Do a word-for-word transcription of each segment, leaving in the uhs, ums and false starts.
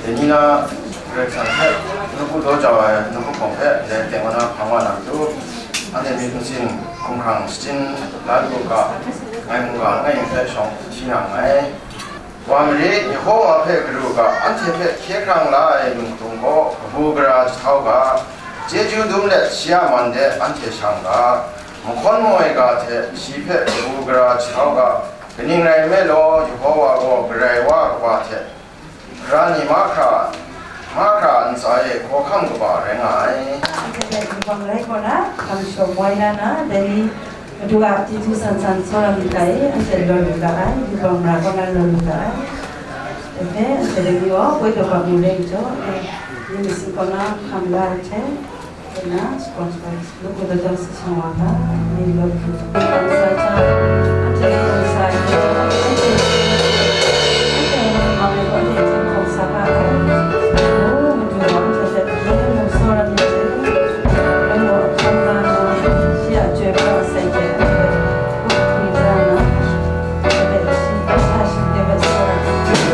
Ni na Karai Kasang hpe nawku daw jau ai nawku hpawng hpe ndai teng wa na hpang wa na matu, anhte myit masin hkumhkrang shachying la lu u ga, ngai mungga langai mi hpe shawng hti na nngai. Wa marit, Yehova hpe garu ga, anhte hpe hkye hkrang la ai lung hkrum gaw kabu gara jahtau ga, chyeju dum let shi a man de anhte shang ga, mahkawn maw ai ga hte shi hpe kabu gara jahtau ga, kaning rai nme law, Yehova gaw Karai Wa kaba hte hkra ni mahkra, mahkra ntsa e hkawhkam kaba rai nga ai. Anhte hpe yubak rai kaw na, hkam shawm wai na na, dai ni Madu a chyeju san san tsawra myit ga e, anhte law lu ga ai, yubak mara kaw na law lu ga ai. Dai hpe anhte dai ni gaw poi daw bap mu rai majaw, ni masin kaw na hkam la ai hte, na sponsor. Luk kata jang si shang wa ta, ni lawt hku. Sa jang, anhte hkum sa ai hte, anhte, anhte hkum mang ai gaw, anhte hkum sa ga ai. O, Madu gaw anhte hpe hkye mu tsawra myit hte, nang gaw hkam la na, shi a chyoi pra sai hte, anhte hkum hkwi pra na, anhte hpe shi, sa shi hte hpe tsawra myit hte.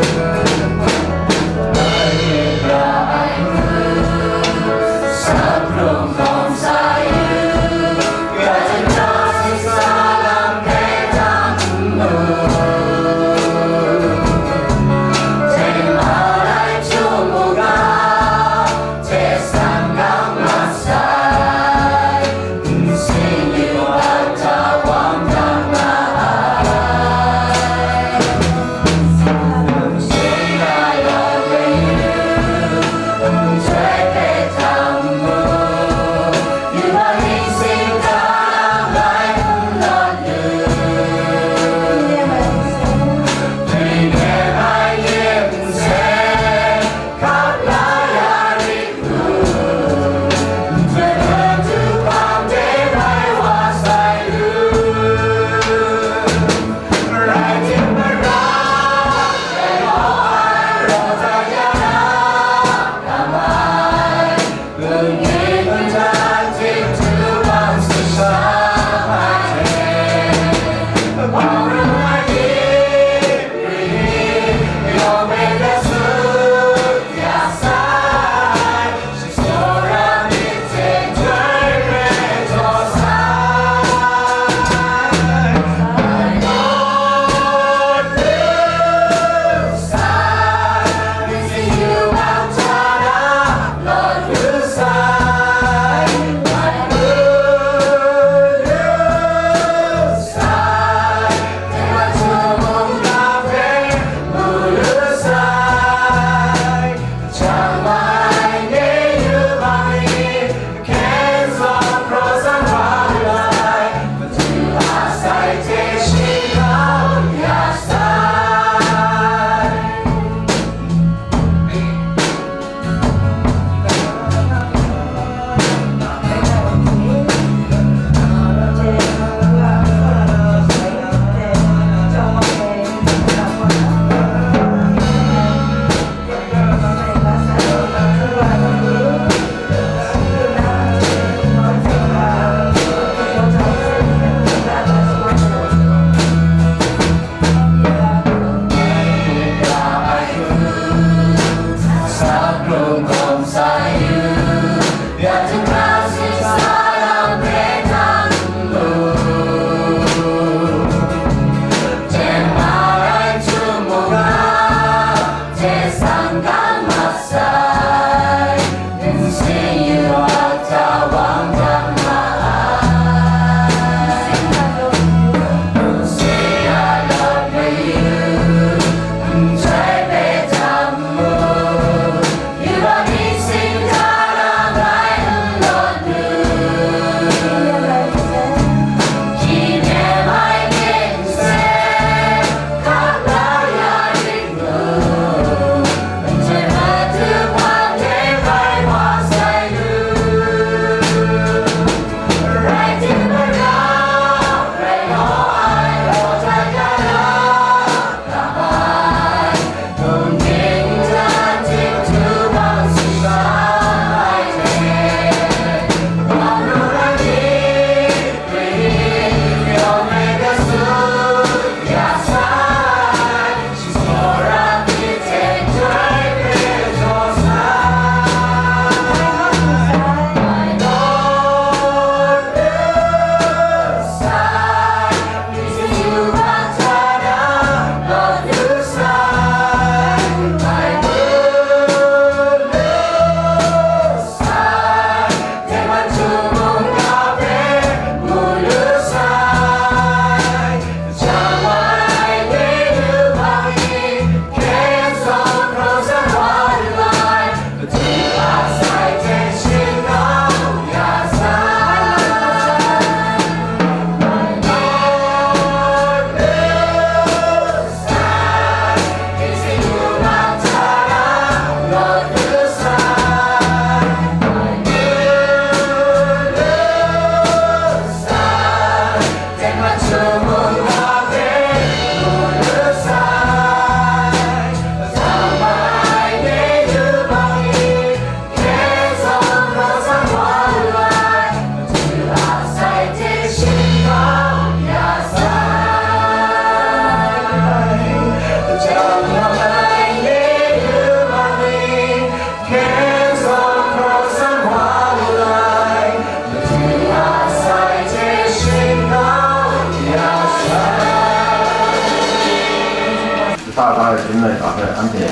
Anhte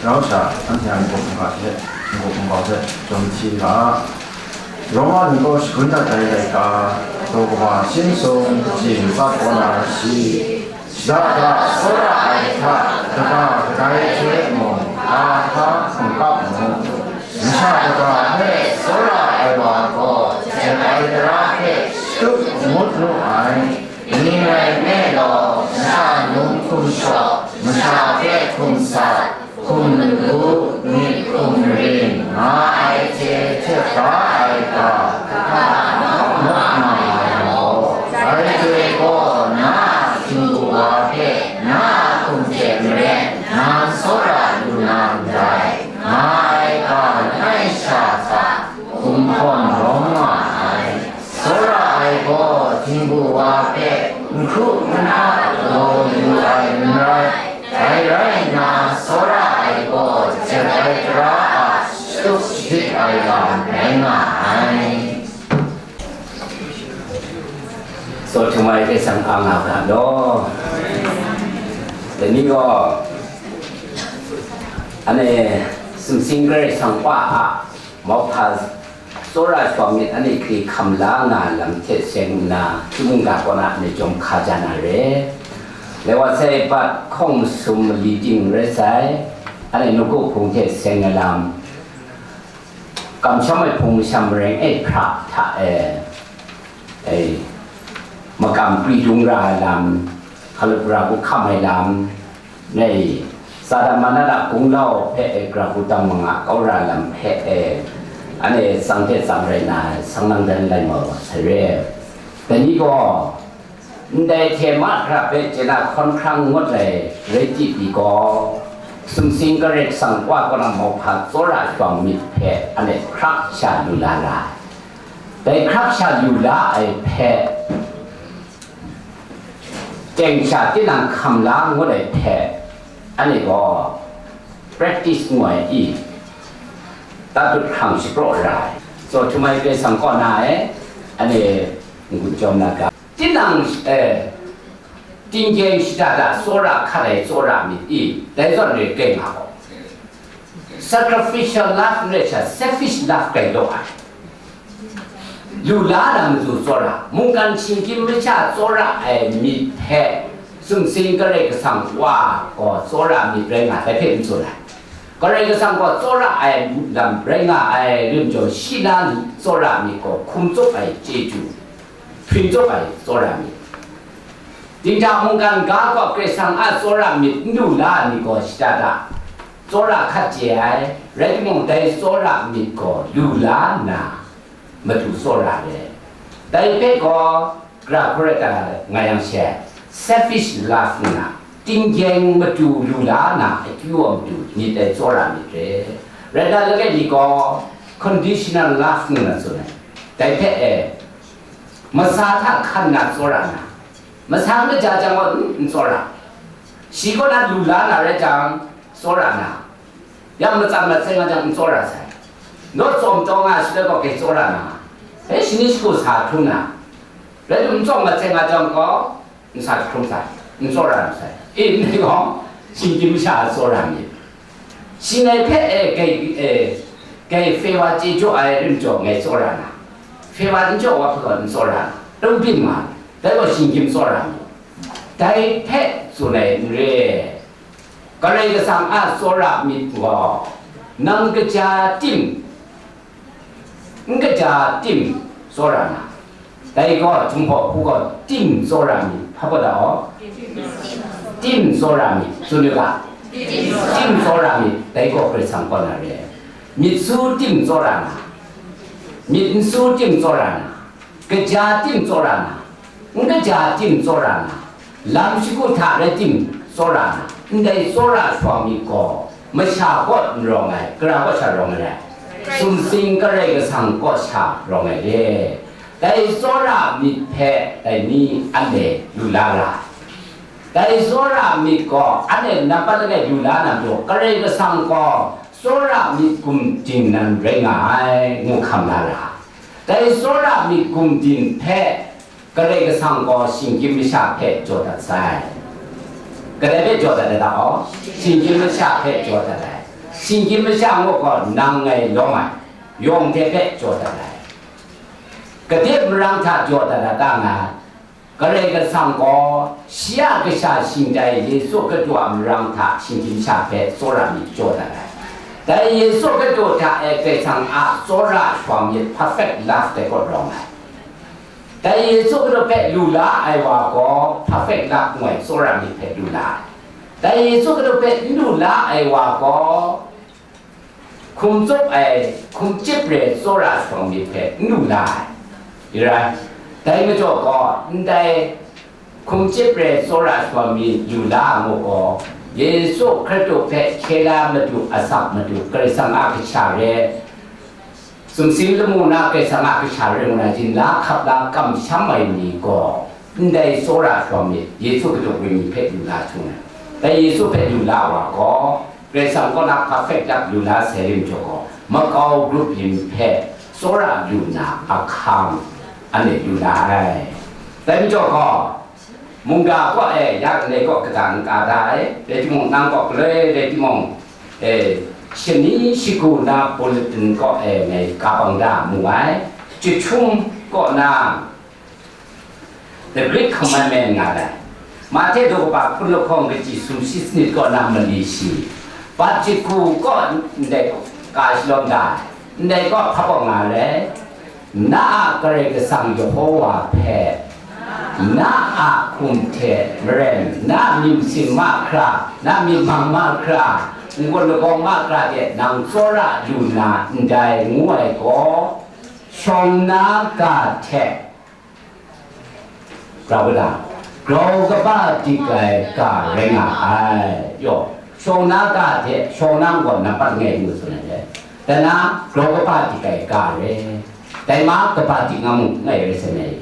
rau sha, anhte a n-gup n-ga hte, n-gup n-gau hte, chyawm hti ga. Roma ninggaw shagun dat ai laika, daw kaba sin sung, chyi matsat kaw na shi, shada da tsawra ai hta, kaba kadai hte mung, a hpa n kap mu. Masha kaba hpe tsawra ai wa gaw, jep ai tara hpe shatup ngut nu ai. Kaning rai nme law, masha num hkum shaw, masha hpe hkum sat, hkum lagu, myit hkum ring, nga ai hte hte hkra ai ga, hkra nawk na ai gaw, dai hte gaw na a htingbu wa hpe na a hkum hte maren nan tsawra lu na ndai, nga ai ga langai sha hta gumhkawn rawng nga ai. Tsawra ai gaw htingbu wa hpe n hkru n hka galaw yu ai n rai, dai rai nna, tsawra ai gaw jep ai tara a shatup shadik ai lam rai nga ai. Tsaw htum ai hpe sang a nga ga law. Dai ni gaw, anhte sumsing Karai Kasang Wa a mauhpa tsawra shawng myit anhte hkri hkam la nga lam hte seng nna, chyum mungga kaw na anhte jawm hka ja na re. Laiwa sai bat hkawng masum mali ting rai sai, anhte nawku hpung hte seng ai lam, kamsham ai hpung masham mareng e hpra hta e, e, makam pri dung ra ai lam, hkalup ra hku hkam ai lam, nei, Satan manat a gunglau hpe e, gara hku dang manga kau ra lam hpe e, anhte tsang hte tsang rai na, sang nang dan lai mau wa sai re. Dai ni gaw, ndai hte mahkra hpe chye na hkawn hkrang ngut ai rai ti pyi gaw, sumsing Karai Kasang Wa kaw na mauhpa tsawra shawng myit hpe anhte hkrak sha lu la ra ai. Dai hkrak sha lu la ai hpe, teng sha tinang hkam la ngut ai hpe, anhte gaw practice ngu ai i, tatut hkrang shapraw ra ai. Tsaw htum ai Karai Kasang kaw na e, anhte n-gun chyawm na ga. Tinang, eh, tinggyeng shada da tsawra hkat ai tsawra myit i, dai zawn re keng nga gaw, sacrificial love n rai sha, selfish love gai law ai. Lu la na matu tsawra, mungkan shinggyim masha tsawra ai myit hpe, sumsing Karai Kasang Wa gaw tsawra myit rai nga ai hpe n tsun ai. Karai Kasang gaw tsawra ai lam rai nga ai rim jaw, shi na tsawra myit gaw hkum tsup ai chyeju, hpring tsup ai tsawra myit. Dinghta mungkan ga gaw Karai Kasang a tsawra myit n lu la ai ni gaw shada da tsawra hkat chye ai, rai timung, dai tsawra myit gaw lu la nna, matu tsawra re. Dai hpe gaw, gara hku rai ta nga yang she, selfish love nna, tinggyeng matu lu la na akyu a matu myit ai tsawra myit re. Rai na, langai mi gaw, conditional love nna tsun ai. Dai hpe e, masa hta hkan na tsawra na, masa n kaja jang gaw, n, n tsawra. Shi kaw na lu la na rai jang, tsawra na, yang matsam matseng a jang n tsawra sai. Naw tsawm taw nga shi rai gaw, gai tsawra na, e, shani shagu sa hkrum na, rai lu n tsawm matseng a jang gaw, n sa hkrum sai, n tsawra n sai. E, ndai gaw, shinggyim masha a tsawra myit. Shing ai hpe, e, gai, e, gai hpe wa chye jaw ai rim jaw ngai tsawra na, hpe wa n jaw wa hpe gaw n tsawra na, tau byin nga, dai gaw shinggyim tsawra myit. Dai hpe tsun ai n re. Karai Kasang a tsawra myit gaw, nang kaja tim, n kaja tim tsawra na, dai gaw, Jinghpaw hku gaw tim tsawra myit, hpa gaw da aw? Tim tsawra myit, tsun yu ga. Tim tsawra myit, dai gaw Karai Kasang kaw na re ai. Myit su tim tsawra na, myit n su tim tsawra na, kaja tim tsawra na, n kaja tim tsawra na, lam shagu hta rai tim tsawra na, ndai tsawra shawng myit gaw, masha kaw n rawng ai, gara kaw sha rawng ai rai? Sumsing Karai Kasang kaw sha rawng ai re. Dai tsawra myit hpe dai ni anhte lu la ra ai. Dai tsawra myit gaw anhte nampat langai lu la na matu, Karai Kasang gaw tsawra myit gumding nan rai nga ai, ngu hkam la ra. Dai tsawra myit gumding hpe Karai Kasang gaw shinggyim masha hpe jaw dat sai. Kadai hpe jaw dat ai ta gaw, shinggyim masha hpe jaw dat ai. Shinggyim masha ngu gaw nang ngai lawm ai, yawng hte hpe jaw dat ai. Kadip marang hta jaw dat ai ta nga, Karai Kasang gaw shi a kasha shingtai Yesu Hkristu a marang hta shinggyim masha hpe tsawra myit jaw dat ai. Dai Yesu Hkristu hta e Karai Kasang a tsawra shawa myit perfect love dai kaw rawng ai. Dai Yesu Hkristu hpe lu la ai wa gaw perfect love ngu ai tsawra myit hpe lu la ai. Dai Yesu Hkristu hpe n lu la ai wa gaw, hkum tsup ai, hkum chyip re tsawra shawa myit hpe n lu la ai. Yu rai, dai majaw gaw, ndai hkum chyip re tsawra shawa myit lu la ai ngu gaw, Yesu Hkristu hpe hkye la madu, asak madu, Karai Kasang a kasha re, sumsing lamu na Karai Kasang a kasha re ngu na, yin la hkap la kamsham ai ni gaw, ndai tsawra shawa myit, Yesu Hkristu wenyi hpe lu la htung ai. Dai Yesu hpe lu la wa gaw, Karai Kasang kaw na perfect love lu la sai rim jaw gaw, makau grup yin hpe tsawra lu na ahkang anhte lu la ai. Dai majaw gaw, mungga kaw e ya ndai kaw kata n ka da ai, rai timung, nang kaw galoi rai timung, e, shani shagu na bulletin kaw e ngai ka bang da mu ai. Chyahtum kaw na, The Great Commandment nga ai. Mahte daw kaba hpun lahkawng kaji sumshi sanit kaw na mali shi, bat jahku kaw ndai ka shalawm da ai, ndai kaw hpa kaw nga ai, na a Karai Kasang Yehowa hpe, na a hkum hte maren, na a myit masin mahkra, na a myit mang mahkra, n-gun lagawng mahkra de nang tsawra lu na ndai ngu ai gaw, shawng na ga hte, Grau kata, grau kaba dik ai ga rai nga ai. Yaw, shawng na ga hte shawng na gaw nampat ngai ngu tsun ai. Dai na, grau kaba dik ai ga re. Dai ma kaba dik nga mung ngai rai sai ngai.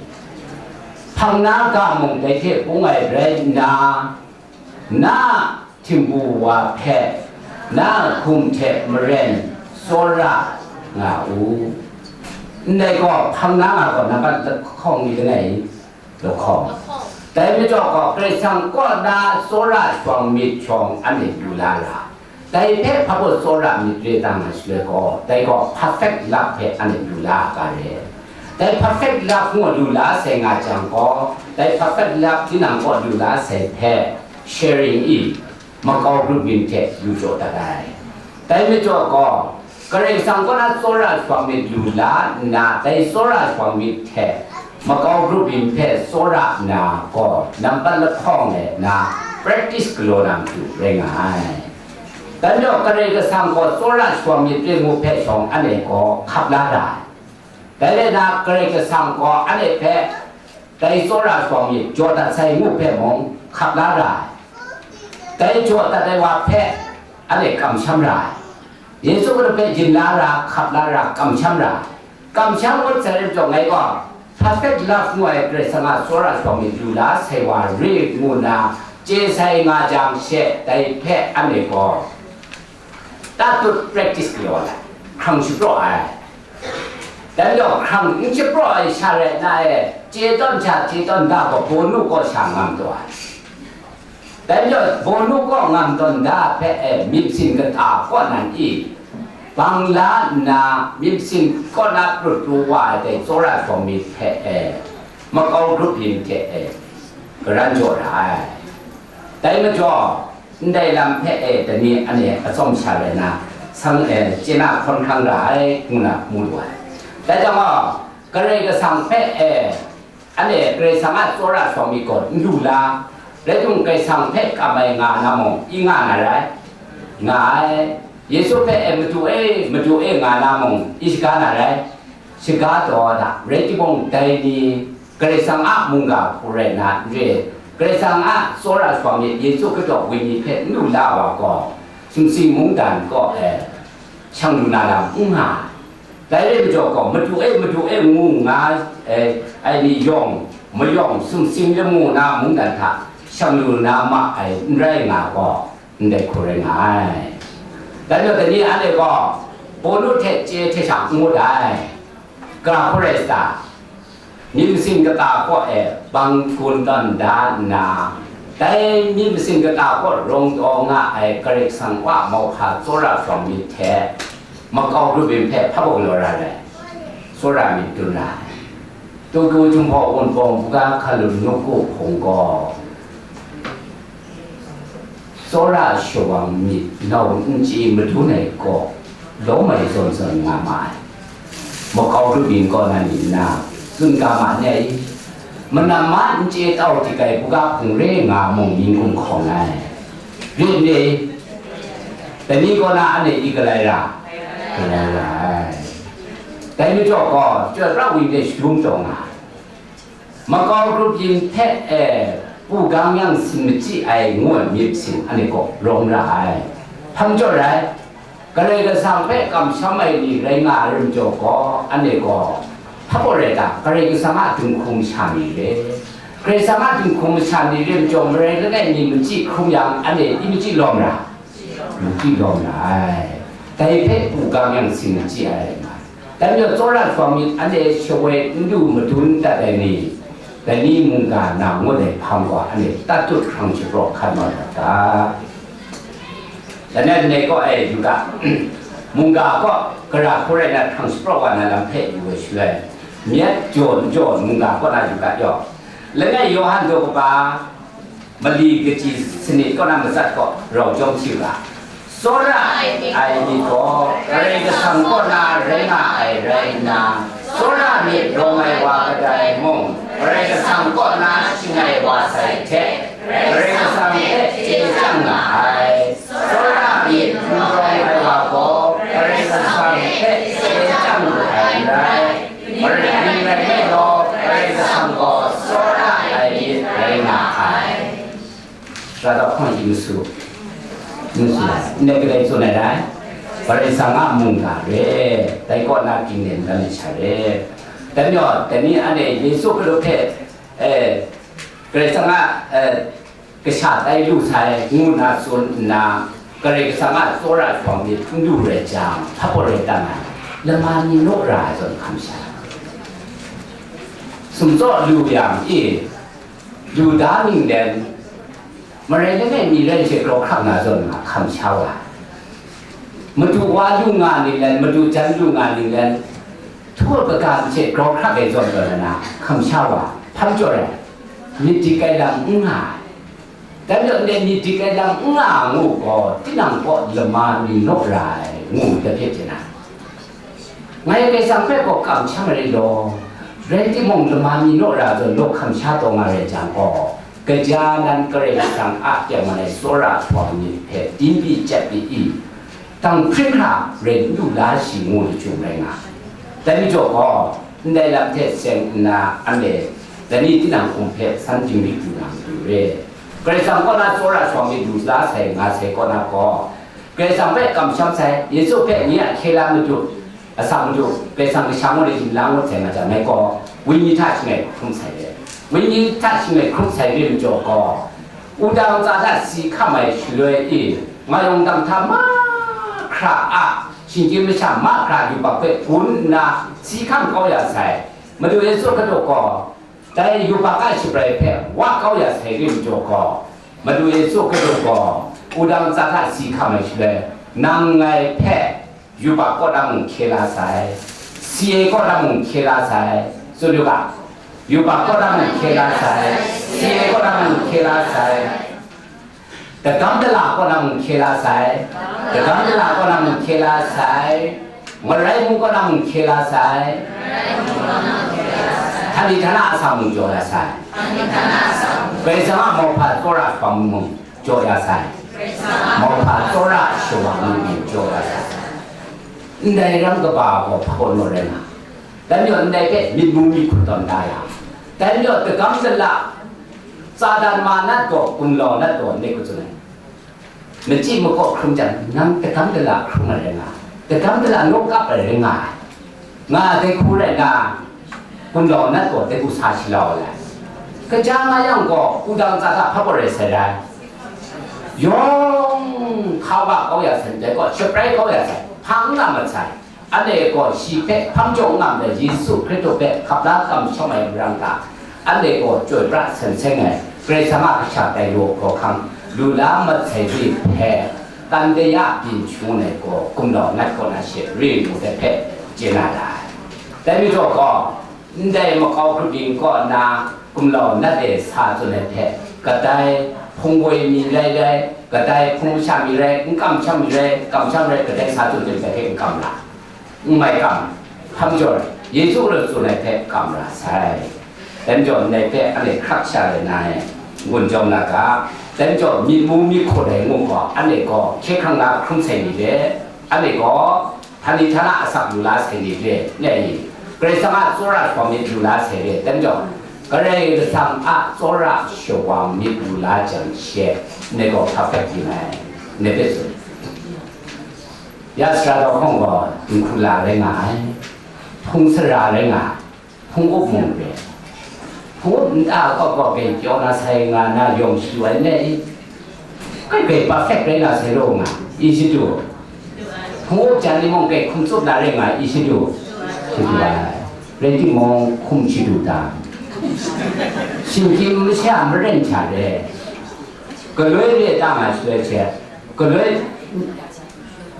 Hpang na ga mung dai hte bung ai rai nna, na htingbu wa hpe na hkum hte maren tsawra nga u. Ndai gaw, hpang na nga gaw, nampat lahkawng ni langai lahkawng. Dai majaw gaw, Karai Kasang kaw na tsawra shawng myit shawng anhte lu la ra. Dai hpe hpa baw tsawra myit re ta nga shaloi gaw, dai gaw perfect love hpe anhte lu la ga re. Dai perfect love ngu lu la sai nga jang gaw, dai perfect love tinang kaw lu la sai hpe sharing i, makau grup yin hte yu jaw dat ai. Dai majaw gaw, Karai Kasang kaw na tsawra shawng myit lu la nna, dai tsawra shawng myit hte makau grup yin hpe tsawra nna gaw, nampat lahkawng e na practice galaw na matu rai nga ai. Dai majaw, Karai Kasang gaw tsawra shawng myit re ngu hpe shawng anhte gaw hkap la ra ai. Dai rai nna, Karai Kasang gaw anhte hpe dai tsawra shawng myit jaw dat sai ngu hpe mung hkap la ra ai. Dai jaw dat ai wa hpe anhte kamsham ra ai. Yesu Hkristu hpe yin la ra, hkap la ra, kamsham ra ai. Kamsham ngut sai rai majaw, ngai gaw perfect love ngu ai Karai Kasang a tsawra shawng myit lu la sai wa re ngu nna chye sai nga jang she, dai hpe anhte gaw tatut practice galaw ai, hkrang shapraw ai. Dai majaw, hkrang n shapraw ai sha rai nna e, chye tawn sha, chye tawn da gaw, bawnu kaw sha ngam taw ai. Dai majaw, bawnu kaw ngam tawn da hpe e, myit sin kata kaw nan i, bang la nna, myit sin kaw na prut pru wa ai dai tsawra shawng myit hpe e, makau grup yin hte e, karan jaw ra ai. Dai majaw, ndai lam hpe e, dai ni anhte atsawm sha rai nna, sang e, chye na hkawn hkrang ra ai, ngu na mu lu ai. Dai jang gaw, Karai Kasang hpe e, anhte Karai Kasang a tsawra shawng myit gaw n lu la, rai timung, Karai Kasang hpe kam ai nga na mung, i nga na rai? Nga ai. Yesu hpe e, Madu e, Madu e, nga na mung, i shaga na rai? Shaga taw da, rai timung, dai ni Karai Kasang a mungga hku rai nna n re, Karai Kasang a tsawra shawng myit Yesu Hkristu a wenyi hpe n lu la wa gaw, sumsing mungdan kaw e shang lu na lam n nga ai. Dai rai majaw gaw, Madu e, Madu e, ngu nga ai, ai ni yawng mayawng sumsing lamu na mungdan hta shang lu na ma ai n rai nga gaw, ndai hku rai nga ai. Dai majaw, dai ni anhte gaw, bawnu hte chye hte sha n ngut ai. Gara hku rai sa ta? Myit masin kata kaw e bang gun tawn da nna, Dai myit masin kata kaw rawng taw nga ai Karai Kasang wa mauhpa tsawra shawng myit hte makau grup yin hpe hpa galaw ra ai, tsawra myit dun ra ai. Tokyo Jinghpaw Wunpawng buga hkalun nawku hpung gaw, tsawra shawang myit nau n chye madun ai gaw, lawm ai zawn zawn nga ma ai. Makau grup yin kaw na ni nna, tsun ga ma ni ai? Manam ma n chye tau dik ai buga hpung re nga mung yin gumhkawng ai. Rit n re? Dai ni kaw na anhte i galai ra? Galai ra ai. Dai majaw gaw, chyoi pra wang de shadum taw nga ai. Makau grup yin hte e, pu gang yang sin machyi ai ngu ai myit sin anhte gaw rawng ra ai. Hpa majaw rai? Karai Kasang hpe kamsham ai ni rai nga ai rai majaw gaw, anhte gaw hpa gaw rai ta? Karai Kasang a dinghku masha ni re. Karai Kasang a dinghku masha ni re majaw, marai langai mi machyi hkrum yang, anhte i machyi lawm ra? Machyi lawm ra ai. Dai hpe pu gang yang sin machyi ai rai nga ai. Dai majaw, tsawra shawang myit anhte shawoi n du madun dat ai ni, dai ni mungga na ngut ai hpang gaw anhte tatut hkrang shapraw hkan wa dat ga. Langai langai kaw e yu ga, mungga kaw gara hku rai na hkrang shapraw wa na lam hpe yu ai shaloi, myit jaw n jaw mungga kaw na yu ga yaw, langai Yawhan daw kaba mali kaji sanit kaw na matsat gaw rau jawm hti u ga. Tsawra ai myit gaw Karai Kasang kaw na rai nga ai rai nna, tsawra myit rawng ai wa kadai mung, Karai Kasang kaw na shing ai wa sai hte, Karai Kasang hpe chye chyang nga ai. Tsawra myit n rawng ai wa gaw, Karai Kasang hpe chye chyang lu ai n rai. Marai ning rai nme law, Karai Kasang gaw tsawra ai myit rai nga ai. Sara hpawng yu su, yu su, ndai kadai tsun ai rai. Karai Kasang a mungga re, dai kaw na ging nem dan ai sha re. Dai majaw, dai ni anhte Yesu Hkristu hpe, eh, Karai Kasang a, eh, kasha tai lu sai, ngu nna tsun nna, Karai Kasang a tsawra shawng myit n du rai jang, hpa gaw rai ta nga ai, lama ni naw ra ai zawn hkam sha. Sumtsaw lu yang e, Yuda ning len, marai langai mi rai hte grau hkrak na zawn nga hkam sha wa ai. Madu wa lu nga ning len, madu jan lu nga ning len, htu kaga hte grau hkrak ai zawn tawn na hkam sha wa ai. Hpa majaw rai? Myit dik ai lam n nga ai. Dai majaw ndai myit dik ai lam n nga ai ngu gaw, tinang kaw lama mi naw ra ai ngu dai hpe chye na. Ngai Karai Kasang hpe gaw kamsham ai rai law, rai timung, lama mi naw ra zawn law hkam sha taw nga rai jang gaw, gaja nan Karai Kasang a teng wan ai tsawra hpawng ni hpe dinghpyi chyat pyi i, dang hpring hkra rai n lu la shi ngu jahtum rai nga ai. Dai majaw gaw, ndai lam hte seng nna, anhte dai ni tinang hkum hpe san dinglik lu na matu re. Karai Kasang kaw na tsawra shawng myit lu la sai nga sai kaw na gaw, Karai Kasang hpe kamsham sai, Yesu hpe nye a hkye la matu, asak matu, Karai Kasang kasha ngu ai yin la ngut sai nga jang, ngai gaw wenyi hta shangai hkrum sai re. Wenyi hta shangai hkrum sai re majaw gaw, wudang tsa hta si hkam ai shaloi e, nga yawng dang hta mahkra a shinggyim masha mahkra yubak hpe gun nna si hkam kau ya sai. Madu Yesu Hkristu gaw dai yubak a shabrai hpe wa kau ya sai re majaw gaw, Madu Yesu Hkristu gaw wudang tsa hta si hkam ai shaloi, nang ngai hpe yubak kaw na mung hkye la sai, si ai kaw na mung hkye la sai, tsun yu ga. Yubak kaw na mung hkye la sai, si ai kaw na mung hkye la sai, dagam dala kaw na mung hkye la sai, dagam dala kaw na mung hkye la sai, marai mung kaw na mung hkye la sai. Htan ni htan na a sa mung jaw ya sai. Karai Kasang a mauhpa tsawra shawang mung jaw ya sai. Mauhpa tsawra shawang mung jaw ya sai. Ndai ram kaba gaw hpa gaw naw rai nga. Dai majaw ndai hpe myit mu myit hkut tawn da ya. Dai majaw dagam dala, Satan ma nat gaw, gumlau nat gaw, ndai hku tsun ai. Machyi makaw hkrum jang, nang dagam dala hkrum ai rai nga ai. Dagam dala naw kap ai rai nga ai. Nga ai dai hku rai nna, gumlau nat gaw, dai hku sa shalau ai. Kaja nga yang gaw, wudang tsa hta hpa gaw rai sai rai. Yawng hkawa kau ya sai, dai gaw, shabrai kau ya sai, hpa n nga mat sai. Anhte gaw shi hpe hpang jaw n nga ndai Yesu Hkristu hpe hkap la kamsham ai marang hta, anhte gaw chyoi pra seng seng ai, Karai Kasang a kasha tai law hkawhkam, lu la mat sai ri hpe, Kandeya byin shangun ai gaw gumlau nat kaw na she re ngu ai hpe chye na ra ai. Dai majaw gaw, ndai makau grup yin kaw na gumlau nat e sa tsun ai hpe, kadai hpung woi mi rai rai, kadai hpung masha mi rai, n kamsham mi rai, kamsham rai, kadai sa tsun tsun ai hpe n kam ra. N mai kam, hpa majaw, Yesu Hkristu tsun ai hpe kam ra sai. Dai majaw, ndai hpe anhte hkrak sha rai na ai, n-gun jawm na ga. Dai majaw, myit mu myit hkut ai ngu gaw, anhte gaw hkye hkrang na hkrum sai ni re, anhte gaw htani htana asak lu la sai ni re, ne i? Karai Kasang a tsawra shawa myit lu la sai re. Dai majaw, Karai Kasang a tsawra shawa myit lu la jang she, ndai gaw hpa hpe byin ai, ndai hpe tsun. Ya sara daw hkawng gaw, nhku la rai nga ai, hpung sara rai nga ai, hpung up mung re, hpung up nta kaw kaw gai pyaw na sai nga na yawng shayu ai ne i? Kai gai perfect rai na sai raw nga i shadu? Hpung up jan ni mung gai hkum tsup na rai nga i shadu? Shadu ai. Rai timung, hkum shadu ta. Shinggyim masha maren hta re, galoi re ta nga shaloi hte, galoi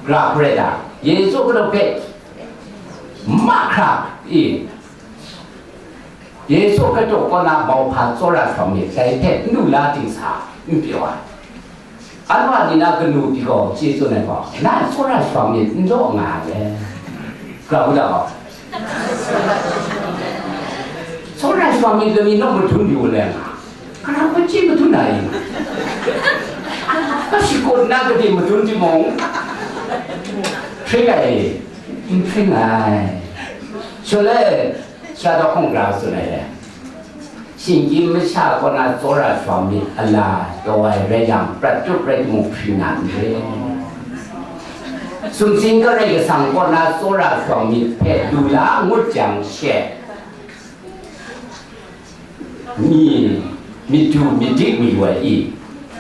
Gra hkrai ta, Yesu Hkristu hpe mahkra i, Yesu Hkristu kaw na mauhpa tsawra shawa myit dai hpe n lu la dingsa n pyaw ai. Anwa ni na kanu pyi gaw chye tsun ai gaw, na tsawra shawa myit n law nga ai le. Gra hku da gaw, tsawra shawa myit lami naw madun yu le nga. Hkra hpe chye madun ai, ka shakut na gade madun timung, hpring ai, n hpring ai. Shaloi, sara daw hkawng gra tsun ai le, shinggyim masha kaw na tsawra shawa myit a la taw ai rai yang, prat tup rai timung hpring na n re. Sumsing Karai Kasang kaw na tsawra shawa myit hpe lu la ngut jang she, mi, myit du myit dik mayu ai i,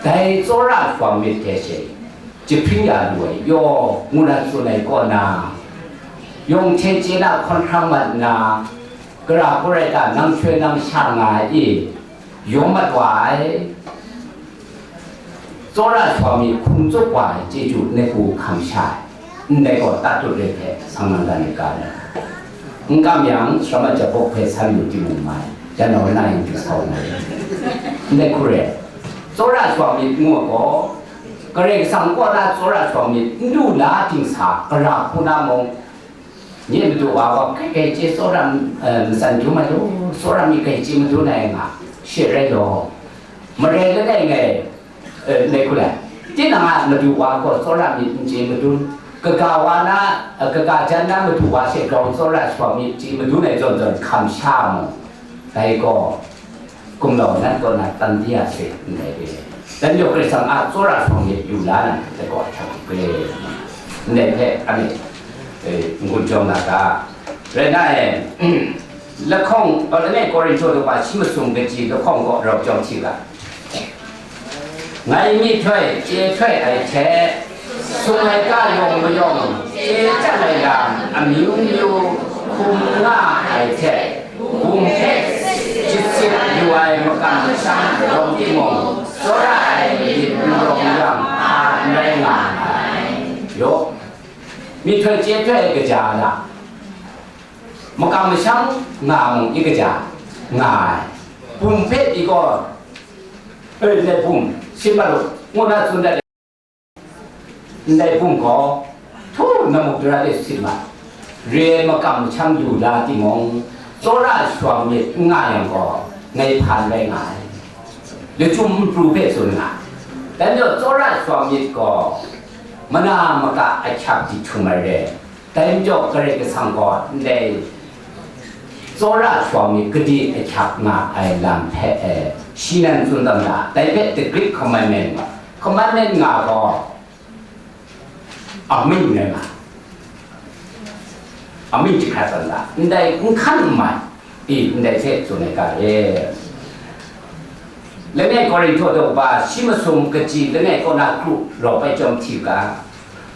dai tsawra shawa myit hte she jahpring ya lu ai yaw, ngu na tsun ai kaw na, yawng hte chye na hkawn hkrang mat nna, gara hku rai ta, nang shaloi nang sha nga ai i, yawng mat wa ai. Tsawra shawa myit hkum tsup wa ai chyeju ngai hku hkam sha ai, ndai gaw tatut re hte sang nang dan ai ga ai. N kam yang, sara mat jabawk hpe san lu timung mai, jan nau na yin ju sau na yin. Ndai hku re, tsawra shawa myit ngu ai gaw, Karai Kasang kaw na tsawra shawa myit n lu la dingsa, gara hku na mung, Nye madu wa gaw, kai kai chye tsawra, eh, matsan dum ai law, tsawra myit kai chye madun ai nga, she rai law. Marai langai ngai, eh, ngai hku lai. Tinang a madu wa gaw tsawra myit n chye madun, kaga wa na, eh, kaga jan na madu wa she grau tsawra shawa myit chye madun ai zawn zawn hkam sha mu. Dai gaw, gumlau nat kaw na tan di a se ndai re. Dan yawng Karai Kasang a tsawra shawa myit yu la na, dai gaw ahkyak re. Ndai hpe, a myit, eh, n-gun jawm na ga. Rai na e, lahkawng, langai Korinhto daw shi masum kaji lahkawng gaw rau jawm hti ga. Ngai myihtoi chye htoi ai hte, sung laika yawng mayawng chye chyang ai lam amyu myu hkum nga ai hte, bum hpe jahsit yu ai makam masham rawng timung, tsawra ai myit n rawng yang, hpa n rai nga ai. Yaw, myihtoi chye htoi ai kaja na, makam masham nga mung i kaja nga ai. Bum hpe i gaw, e, ndai bum, sin mat u, ngu na tsun dat ai. Ndai bum gaw, htu na muk dara de sit ma, re ai makam masham lu la timung, tsawra shawa myit n nga yang gaw, ngai hpa n rai nga ai. Lachyum n pru hpe tsun nga ai. Dai majaw, tsawra shawa myit gaw, mana maka ahkyak di htum ai re. Dai majaw, Karai Kasang gaw ndai tsawra shawa myit gade ahkyak nga ai lam hpe, eh, shi nan tsun tam da. Dai hpe the Great Commandment, Commandment nga gaw amying rai nga, amying jahkrat tam da. Ndai n hkan n mai, i, ndai hte tsun ai ga e. Langai Korinhto daw ba shi masum kaji langai kaw na kru rawp ai chyawm hti u ga,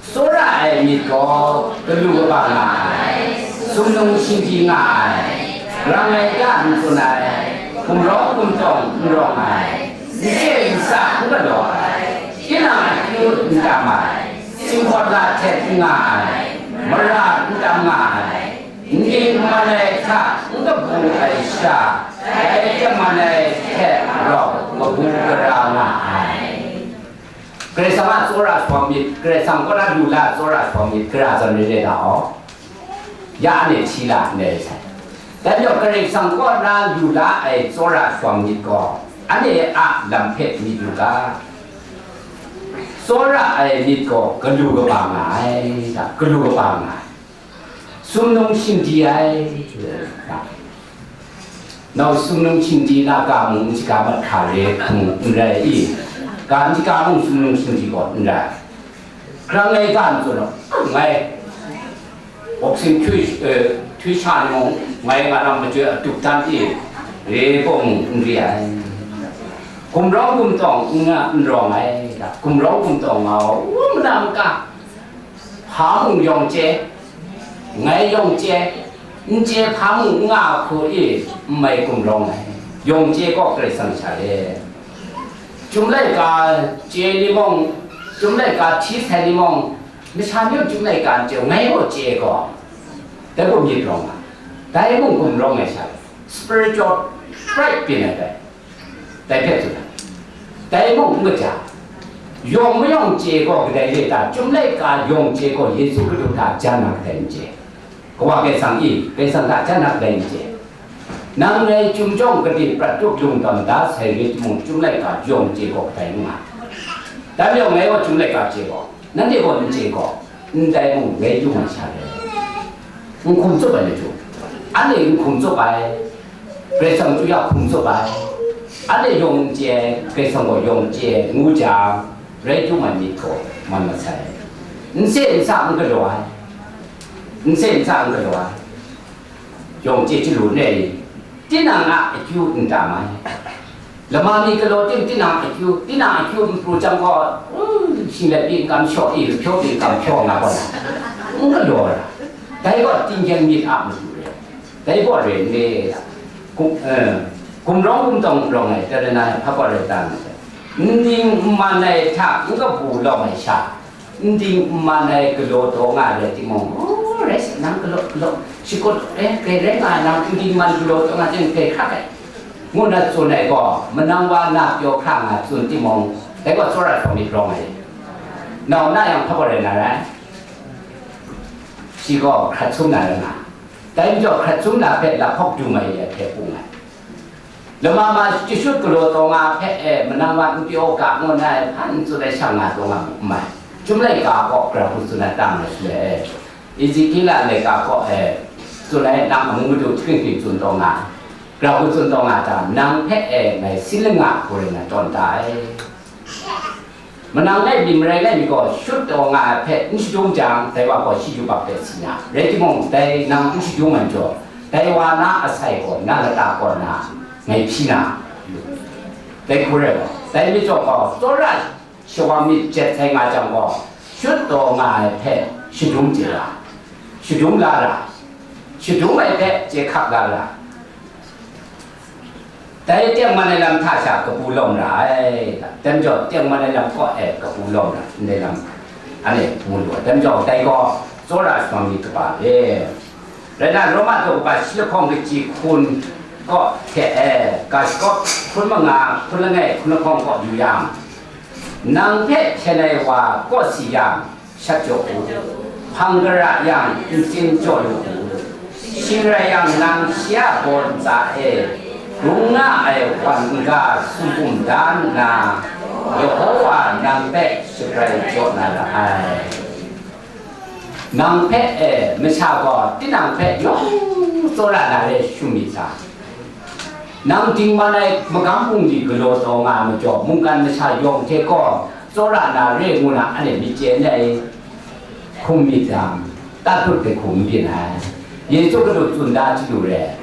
tsawra ai myit gaw galu kaba nga ai, sumnung shinggyi nga ai, rang ai ga n tsun ai, gumrawng gumtawng n rawng ai, N chye n sa n galaw ai, tinang akyu n tam ai, singhkawt la htet n nga ai, mara n tam nga ai, n ding n man ai hta n kabu ai sha, dai tengman ai hte rau kabu gara nga ai. Karai Kasang a tsawra shawng myit, Karai Kasang kaw na lu la tsawra shawng myit, gara zawn rai rai ta aw. Ya anhte hti la ndai sai. Dai majaw Karai Kasang kaw na lu la ai tsawra shawng myit gaw, anhte a lam hpe myit yu ga. Tsawra ai myit gaw galu kaba nga ai, galu kaba nga ai. Sumnung shinggyi ai. Nau sumnung shinggyi na ga mung n shaga mat hkra re hkung n rai i? Ga n shaga mung sumnung shinggyi gaw n rai. Hkrang ai ga n tsun ngai. Boxing htwi, eh, htwi sha ni mung, ngai nga lam majoi a tup dan i, re gaw mung n re ai. Gumrawng gumtawng n nga, n rawng ai, gumrawng gumtawng nga u, u mana maka, hpa mung yawng chye, ngai yawng chye, n chye hpa mung n nga hku i, n mai gumrawng ai, yawng chye gaw Karai Kasang sha e. Chyum laika chye ni mung, chyum laika hti sai ni mung, masha ni chyum laika n chye, ngai gaw chye gaw, dai gaw myit rawng ai, dai mung gumrawng ai sha, spiritual pride byin ai dai, dai hpe tsun ai. Dai mung n kaja, yawng mayawng chye gaw kadai re ta, chyum laika yawng chye gaw Yesu Hkristu hta jan na kadai n chye. Kawa Karai Kasang i, Karai Kasang hta jan na kadai n chye. Nang ngai chyum jawng gade prat tup lungdam da sai rai timung, chyum laika yawng chye gaw kadai n nga. Dan yawng ngai gaw chyum laika chye gaw, nanhte gaw n chye gaw, ndai mung ngai yung ai sha rai. N hkum tsup ai lachyum, anhte n hkum tsup ai, Karai Kasang chyu ya hkum tsup ai, anhte yawng n chye, Karai Kasang gaw yawng chye, ngu jang, rai chyum ai myit gaw man masai. N se n sa n galaw ai, n se n sa n galaw ai. Yawng chye chyalu n rai i? Tinang a akyu n tam ai. Lama mi galaw tim tinang akyu, tinang akyu n pru jang gaw, uh, shing let pyi n kam shaw i, hpyaw pyi n kam hpyaw nga gaw na, n galaw ai. Dai gaw tinggyeng myit a matu rai. Dai gaw rai n re. Kum, eh, gumrawng gumtawng rawng ai, tara na hpa gaw rai ta na. N ding n man ai hta n kabu lawm ai sha, n ding n man ai galaw taw nga ai rai timung, "O, rai sa, nang galaw, galaw, shakut, eh, grai rai nga ai, nang n ding n man galaw taw nga jang grai hkrak ai," ngu na tsun ai gaw, manang wa na pyaw hkra nga tsun timung, dai gaw tsawra hkawm myit rawng ai. Nau na yang hpa gaw rai na rai? Shi gaw hkrat sum na rai nga. Dai majaw hkrat sum na hpe lahkawk dum ai ni a hte pung ai. Lama ma chyashut galaw taw nga hpe e, manang wa n pyaw ga ngu na ai hpan n tsun ai sha nga taw nga mu n mai. Chyum laika gaw gara hku tsun ai tam ai shaloi e, Ezekiela laika gaw e, tsun ai nang amu madu hkring hkring tsun taw nga, gara hku tsun taw nga ta, nang hpe e ngai sin langa hku rai na tawn da ai. Manang ngai byin marai ngai mi gaw, shut taw nga ai hpe n shadum jang, dai wa gaw shi yubak de si na, rai timung, dai nang n shadum ai majaw, dai wa na asai gaw na lata kaw na ngai hpyi na, dai hku rai gaw, dai majaw gaw, tsawra shawang myit jet sai nga jang gaw, shut taw nga ai hpe shadum chye ra, shadum la ra, shadum ai hpe chye hkap la ra. Dai tengman ai lam hta sha kabu lawm ra ai, dai majaw tengman ai lam kaw e kabu lawm ra, ndai lam, anhte mu lu ai, dai majaw dai gaw tsawra shawng myit kaba e. Rai na, Roma daw kaba shi lahkawng kaji hkun kaw hte e, ga shakawp hkun manga, hkun langai, hkun lahkawng kaw yu yang, nang hpe hpyen ai wa kawsi yang, shat jaw u, hpang gara yang ntsin jaw lu u, shing rai yang nang shi a baw ntsa e gun nga ai wan n-ga sum bum da nna, Yehova nang hpe shabrai jaw na ra ai. Nang hpe e masha gaw tinang hpe yawng tsawra na re shum myit ta? Nang dingman ai magam bungli galaw taw nga ai majaw, mungkan masha yawng hte gaw tsawra na re ngu na anhte myit chye n ai, hkum myit dang, tatut hpe hkum n byin ai. Yesu Hkristu tsun da hte lu re,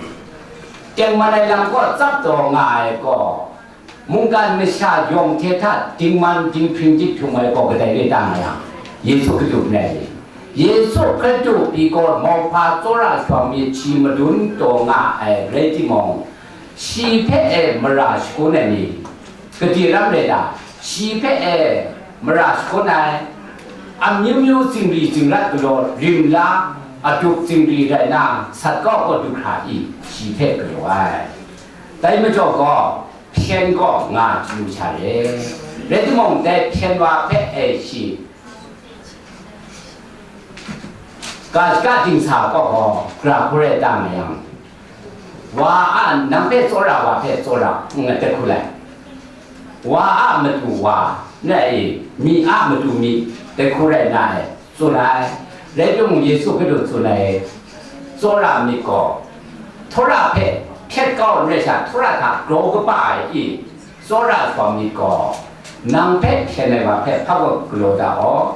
tengman ai lam kaw tsap taw nga ai gaw, mungkan masha yawng hte hta dingman dinghpring dinghtung ai gaw kadai re ta nga yang, Yesu Hkristu n rai. Yesu Hkristu pyi gaw mauhpa tsawra shawng myit shi madun taw nga ai rai timung, shi hpe e mara shagun ai ni, Gade ram rai ta, shi hpe e mara shagun ai, amyu myu zingri zingrat galaw rim la, adup zingri rai na, sat kau gaw du hkra i, shi hpe galaw ai. Dai majaw gaw, hpyen gaw nga chyu sha re. Rai timung, dai hpyen wa hpe e shi, ga shaka dingsa kaw gaw, gara hku rai ta nga yang, wa a, nang hpe tsawra, wa hpe tsawra, n nga hku lai. Wa a matu wa, na e, myi a matu myi, dai hku rai na ai, tsun ai. Rai timung, Yesu Hkristu tsun ai, tsawra myit gaw, tsawra hpe hpyet kau n rai sha, tsawra hta grau kaba ai i, tsawra shawng myit gaw, nang hpe hpyen ai wa hpe hpa gaw galaw da aw,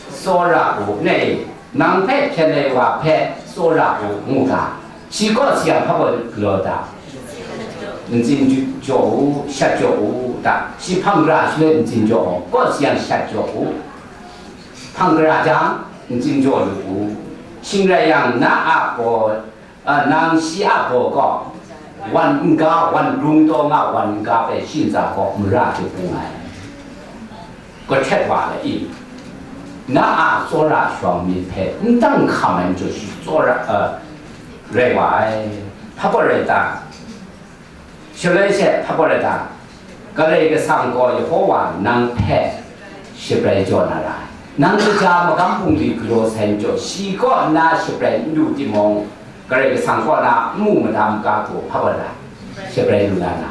tsawra u, na e, nang hpe hpyen ai wa hpe tsawra u, ngu ga, shi kaw sayang hpa gaw galaw da, ntsin jaw u, shat jaw u, da, shi hpang gara shaloi ntsin jaw u, kaw sayang shat jaw u, hpang gara jang, ntsin jaw lu u, shing rai yang, na a gaw, a, nang shi a baw gaw, wan n ga, wan rung taw nga, wan n ga hpe shi ntsa gaw mara hte bung ai. Kahtet wa ai i, na a tsawra shawng myit hpe n dang hkam ai majaw shi tsawra, a, rai wa ai. Hpa gaw rai ta? Shaloi she hpa gaw rai ta? Karai Kasang gaw Yehowa nang hpe shabrai jaw na ra ai. Nang kaja magam bungli galaw sai majaw, shi kaw nna shabrai n lu timung, Karai Kasang kaw na n mu madam ga gaw hpa gaw rai? Shabrai lu na na.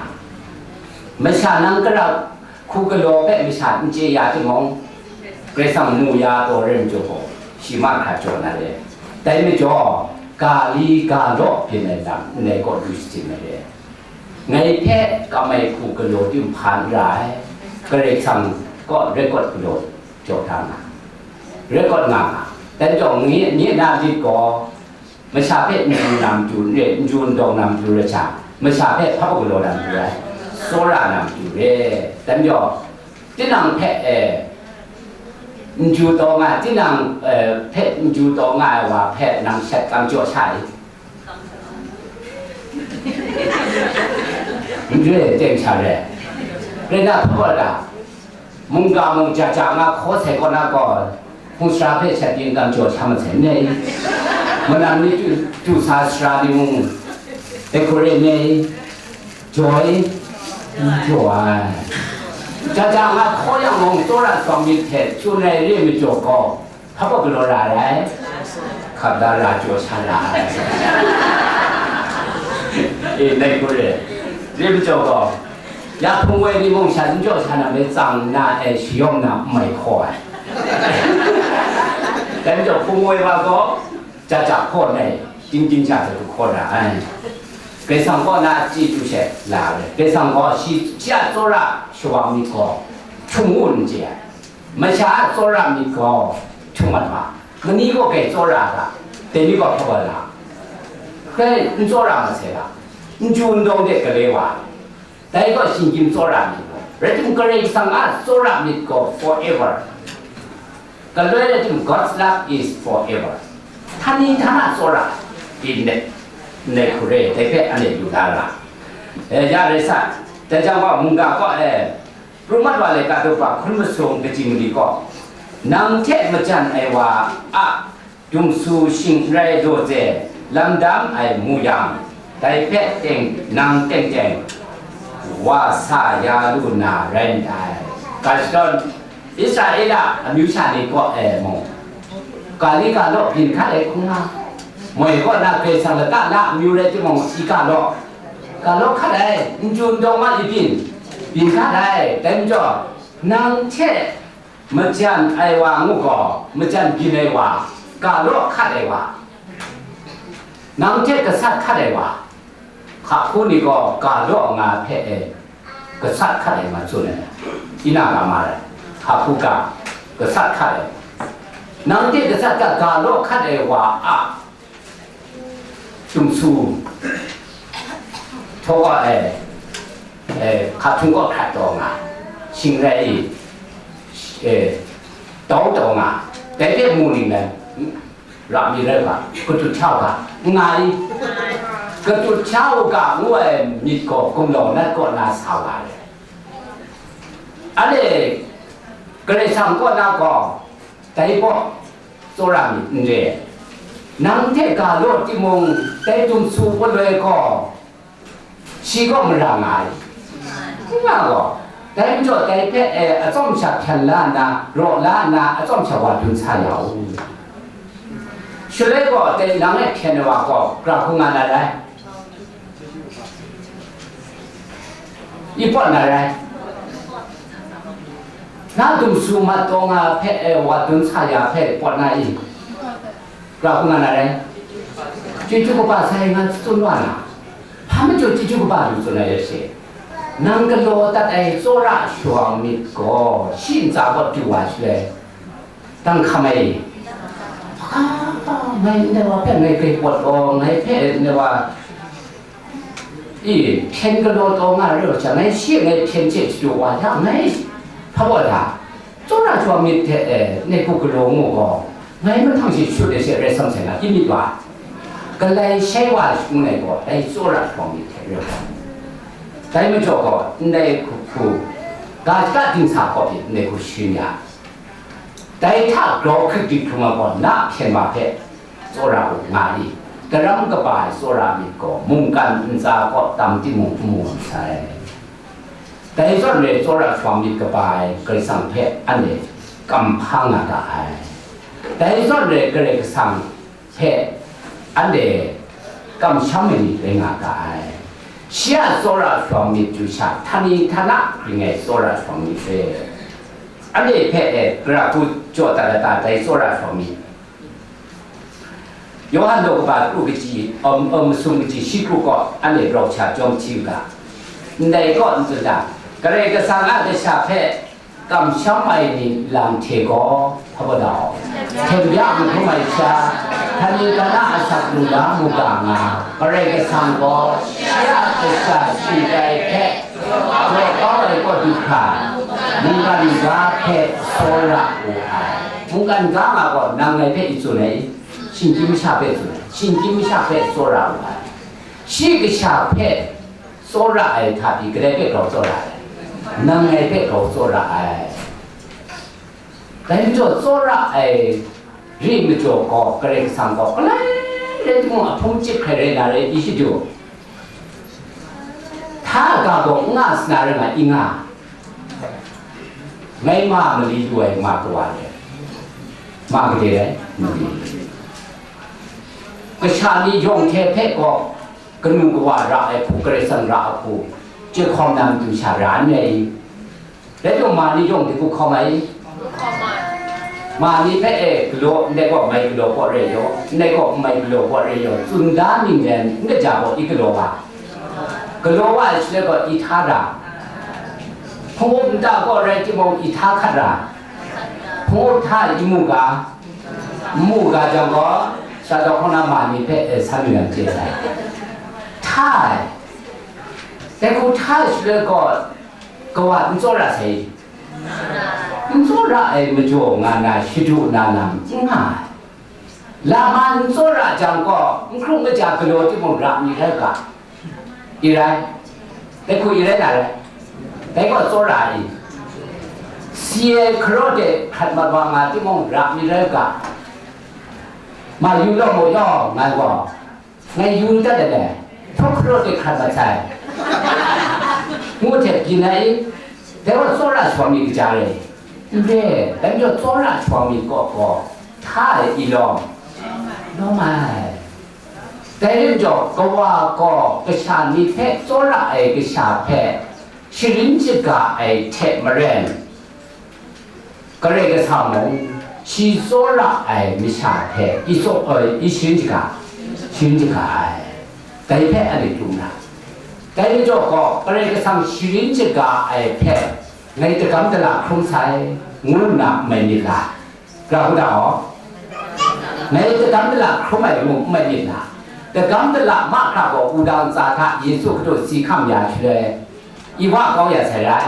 Masha nang kara hku galaw hpe masha n chye ya timung, Karai Kasang mu ya taw rai majaw gaw, shi mahkra jaw na re. Dai majaw, ga li ga law byin ai lam ndai kaw lu shasin na re. Ngai hpe kam ai hku galaw tim hpa n ra ai, Karai Kasang kaw record galaw jaw da nga, record nga nga. Dai majaw, nye, nye na lit gaw, masha hpe n du na matu n re, n ju n dawng na matu rai sha, masha hpe hpa galaw na matu rai, tsawra na matu re. Dai majaw, tinang hpe, e, n ju taw nga ai, tinang, e, hpe n ju taw nga ai wa hpe nang shat kam jaw sha i? N re, teng sha re. Rai na hpa gaw da? Mungga mung ja ja nga hkaw sai kaw na gaw, hpung sara hpe shat yin kam jaw sha masai nei? Manam ni tu, tu sa sara ni mung, dai hku re nei? Jaw i? N jaw ai. Ja ja nga hkaw yang mung, tsawra shawng myit hte tsun ai re majaw gaw, hpa gaw galaw ra ai? Hkap da ra jaw sha ra ai. E, ndai hku re. Re majaw gaw, ya hpung woi ni mung sha n jaw sha na me tsang nna, e, shayawng na n mai hkaw ai. Dai majaw hpung woi wa gaw, ja ja hkaw nai, ting ting sha hta du hkaw ra ai. Karai Kasang kaw na chyeju she la ai. Karai Kasang gaw shi, shi a tsawra shawang myit gaw hkyung ngu n chye ai. Masha a tsawra myit gaw hkyung mat wa, mani gaw grai tsawra ga, dai ni gaw hpa wa la, grai n tsawra masai ga, n ju n dawng de gale wa, dai gaw shinggyim tsawra myit gaw. Rai timung, Karai Kasang a tsawra myit gaw forever. Galoi rai timung, God's love is forever. Htan ni htan a tsawra, in de, ndai hku re, dai hpe anhte lu la ra. E, ya rai sa, dai jang gaw, mungga gaw, e, Pru mat wa laika daw hpa hkun masum kaji mali gaw, nang hte majan ai wa a dumsu shing n rai daw ze lam dam ai mu yang, dai hpe teng, nang teng teng wa sa ya lu na rai ndai. Ga shadawn Israela amyu sha ni kaw e mung, ga li ga law byin hkat ai hkung nga, moi kaw na Karai Kasang lata la amyu rai timung, shi ga law, ga law hkat ai, n ju n dawng ma i byin, byin hkat ai. Dai majaw, nang hte majan ai wa ngu gaw, majan byin ai wa, ga law hkat ai wa, nang hte gasat hkat ai wa, hka hku ni gaw ga law nga hpe e gasat hkat ai ma tsun ai, ina ga ma rai, hka hku ga gasat hkat ai, nang hte gasat ga, ga law hkat ai wa a dumsu htaw gaw, e, e, hka htung gaw hkrat taw nga, shing rai i, e, tau taw nga, dai hpe mu ning lai, ra mi rai ga, katut hta u ga, n nga i? Katut hta u ga, ngu ai myit gaw gumlau nat kaw na sa wa ai. Anhte Karai Kasang kaw na gaw, dai gaw tsawra myit n re. Nang hte ga law timung, dai dum su paloi gaw, shi gaw mara nga ai. N nga gaw, dai majaw dai hpe, e, atsawm sha hpyan la nna, raw la nna, atsawm sha wa dun sa ya u. Shaloi gaw, dai nang e hpyen ai wa gaw, gara hkung nga na rai. I pawt na rai. Na dum su mat taw nga hpe, e, wa dun sa ya hpe pawt na i? Gara hkung nga na rai. Chyeju kaba sai nga tsun wa na. Hpa majaw chyeju kaba lu tsun ai rai she. Nang galaw dat ai tsawra shawng myit gaw, shi ntsa gaw du wa shaloi, dang hkam ai. Hpa, ngai ndai wa hpe ngai grai pawt gaw, ngai hpe ndai wa, i, hpyen galaw taw nga rai wa sha, ngai shi ngai hpyen hte shadu wa ya, ngai hpa wa da? Tsawra shawng myit hte, e, ngai hku galaw ngu gaw, ngai mahtang shi shut ai she rai sam sai na, i myit wa? Galai shai wa shangun ai gaw, dai tsawra shawng myit hte rai wa. Dai majaw gaw, ndai hku hku, ga shaka dingsa hkawp hte ndai hku sharin ya. Dai hta grau hkrit dik hkrum ai gaw, na hpyen wa hpe tsawra u nga i? Daram kaba ai tsawra myit gaw, mungkan ntsa kaw tam timung n mu ai sai. Dai zawn re tsawra shawng myit kaba ai Karai Kasang hpe anhte kam hpa nga ga ai. Dai zawn re Karai Kasang hpe anhte kamsham ai ni rai nga ga ai. Shi a tsawra shawng myit du sha, htani htana ring ai tsawra shawng myit re. Anhte hpe, e, gara hku jaw dat ai ta, dai tsawra shawng myit. Yawhan daw kaba kru kaji, um, um, masum kaji shi kru kaw anhte grau sha jawm hti u ga. Ndai kaw n tsun ta, Karai Kasang a kasha hpe kamsham ai ni lang hte gaw, hpa wa da? Hten bya n hkrum ai sha, htani htana asak lu na mu ga nga, Karai Kasang gaw shi a kasha shingrai hpe jaw kau ai kaw du hkra, mungkan ga hpe tsawra wu ai. Mungkan ga nga gaw nang ngai hpe i tsun ai, shinggyim masha hpe tsun ai, shinggyim masha hpe tsawra wu ai. Shi kasha hpe tsawra ai hta pyi, kadai hpe grau tsawra ai? Nang ngai hpe grau tsawra ai. Dai majaw tsawra ai re majaw gaw, Karai Kasang gaw, galai rai timung, ahpung chyip hkrai rai na rai, i shadu. Hta ga gaw n nga sa na rai nga, i nga. Ngai ma mali lu ai ma kawa re. Ma gade rai? Mali. Kasha ni yawng hte hpe gaw, kanu kawa ra ai hku, Karai Kasang ra ai hku, chyahkawm na matu sha ra n rai i? Rai timung, ma ni yawng de hku hkawm ai? Ma ni hpe, e, galaw, ndai gaw mai galaw gaw re yaw, ndai gaw mai galaw gaw re yaw, tsun da ninglen n kaja gaw i galaw wa? Galaw wa ai shaloi gaw i hta ra? Hpung up nta gaw rai timung, i hta hkat ra? Hpung up hta i mu ga? N mu ga jang gaw, sha taw hkawng na ma ni hpe, e, san lu yang chye sai. Hta ai. Dai hku hta ai shaloi gaw, kawa n tsawra sai? N tsawra ai majaw nga na, shadu na lam n nga ai. Lama n tsawra jang gaw, n hkrum kaja galaw timung, ra mi rai u ga. I rai? Dai hku i rai na rai? Dai gaw tsawra ai. Si ai hkaraw de hkrat mat wa nga timung, ra mi rai u ga. Ma yu law mu yaw, ngai gaw. Ngai yu dat ai le, hpawk hkaraw de hkrat mat sai, ngu hte byin ai i? Dai gaw tsawra shawng myit kaja re? N re, dai majaw tsawra shawng myit kaw gaw, hta ai i lawm? Lawm ai. Dai rai majaw, kawa gaw kasha ni hpe tsawra ai kasha hpe sharin shaga ai hte maren, Karai Kasang mung, shi tsawra ai masha hpe i tsaw, i sharin shaga, sharin shaga ai. Dai hpe anhte dum na. Dai majaw gaw, Karai Kasang sharin shaga ai hpe ngai dagam dala hkrum sai, ngu nna n mai myit la? Gara hku da gaw, ngai dagam dala hkrum ai ngu n mai myit la? Dagam dala mahkra gaw wudang ntsa hta Yesu Hkristu si hkam ya shaloi, i wa kau ya sai rai?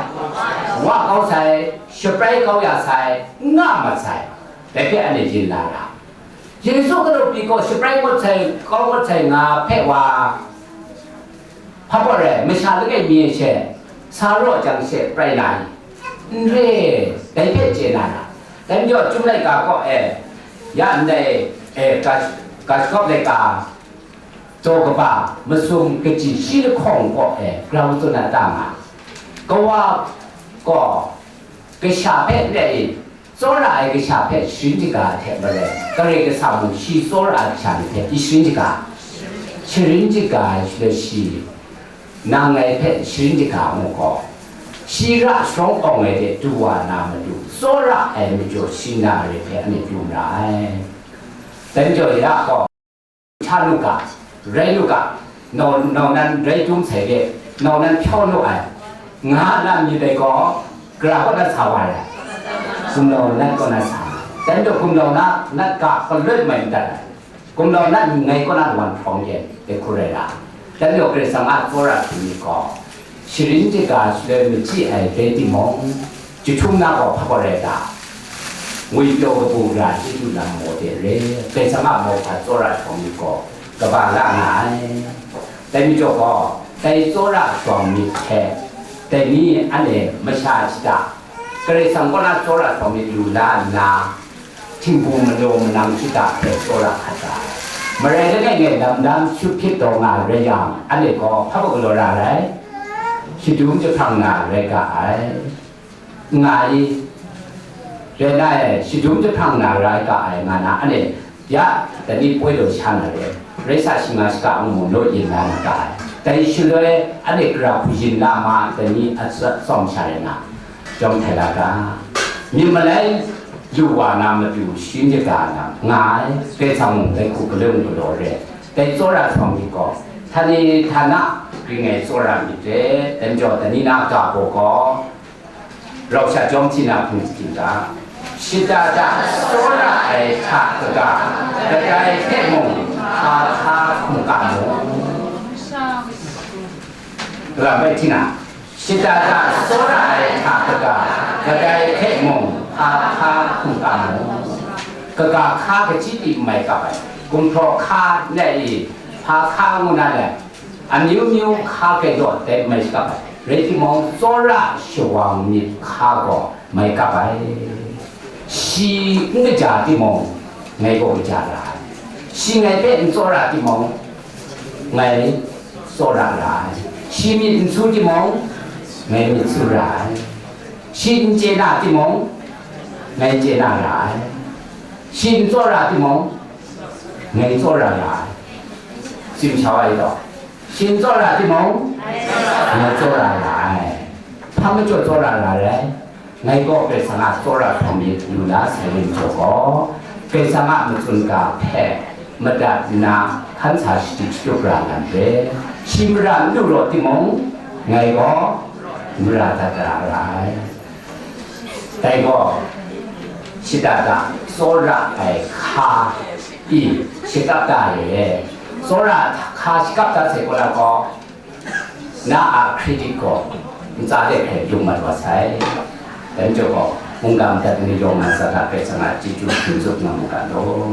Wa kau sai, shabrai kau ya sai, n nga mat sai. Dai hpe anhte yin la ra. Yesu Hkristu pyi gaw shabrai ngut sai, kau ngut sai nga hpe wa, hpa gaw rai, masha langai mi e she, sa raw jang she prai na i? N re, dai hpe chye na ra. Dai majaw, Chyum laika kaw e, ya ndai, e, Ga-, Gashkawp laika, daw kaba, masum kaji shi lahkawng kaw e, grau tsun na ta nga. Kawa gaw, kasha hpe n re i, tsawra ai kasha hpe sharin shaga ai hte maren, Karai Kasang mung shi tsawra ai kasha ni hpe i sharin shaga, sharin shaga ai shaloi shi, nang ngai hpe sharin shaga mu gaw, shi ra sharawng awng ai de du wa na matu, tsawra ai majaw shi na re hpe anhte du mara ai. Dai majaw ya gaw, hta nu ga, rai nu ga, nau, nau nan rai dum sai de, nau nan hpyaw nu ai, nga na myit dai gaw, gara kaw na sa wa ai, gumlau nat kaw na sa, dai majaw gumlau na nat ga galoi mai madat ai. Gumlau na ni ngai kaw na wan hprawng ye, dai hku rai la. Dan yawng Karai Kasang a tsawra hte myit gaw, sharin shaga shaloi machyi ai rai timung, jahtum na gaw hpa gaw rai ta? Ngwi pyaw kabu gara chyeju lam maw de re, Karai Kasang a mauhpa tsawra hte myit gaw, kaba la nga ai. Dai majaw gaw, dai tsawra hte myit hte, dai ni anhte masha shada, Karai Kasang kaw na tsawra hte myit lu la nna, htingbu malaw manang shada hpe tsawra hkat ga ai. Marai langai ngai lam dang shut hpyit taw nga rai yang, anhte gaw hpa galaw ra ai? Shadum jahprang na rai ga ai. Nga i? Rai na e, shadum jahprang na rai ga ai nga na, anhte ya, dai ni poi daw sha na re, rai sa shi nga shaka ngu mu law yin na na ga ai. Dai shaloi anhte gara hku yin la ma, dai ni a tsawm sha rai na. Jawm htai la ga, myit malai lu wa na matu sharin shaga na nga ai, Karai Kasang mung dai hku galun galaw re, dai tsawra hte myit gaw, htani htana ring ai tsawra myit re, dai majaw dai ni na ga baw gaw, rau sha jawm hti na hpung hti ga, shada da tsawra ai hta kaga, kadai hte mung hpa hka hkungga mu. Lam bai hti na, shada da tsawra ai hta kaga, kadai hte mung hpa hka hkungga mu. Kaga hka kachyi di n mai kap ai, gumhpraw hka n rai i, hpa hka ngu na le, amyu myu hka kredawt dai n mai shakap ai, rai timung, tsawra shawang myit hka gaw mai kap ai. Shi n kaja timung, ngai gaw kaja ra ai. Shi ngai hpe n tsawra timung, ngai tsawra ra ai. Shi myit n su timung, ngai myit su ra ai. Shi n chye na timung, ngai chye na ra ai. Shi n tsawra timung, ngai tsawra ra ai. Tsim shau ai gaw, shi n tsawra timung, ngai tsawra ra ai. Hpa majaw tsawra ra ai? Ngai gaw Karai Kasang a tsawra hkawm myit lu na sai rin jaw gaw, Karai Kasang a matsun ga hpe madat nna hkan sa shatup shatup ra na re, shi mara n lu rawt timung, ngai gaw mara dat ra ai. Dai gaw, shada da tsawra ai hka i shakap da re. Tsawra hka shakap da sai gaw, na a credit gaw ntsa de hkrai lung mat wa sai. Dai majaw gaw, mungga madat ni yawng na sa hta Karai Kasang a chyeju hkun tsup nga mu ga law.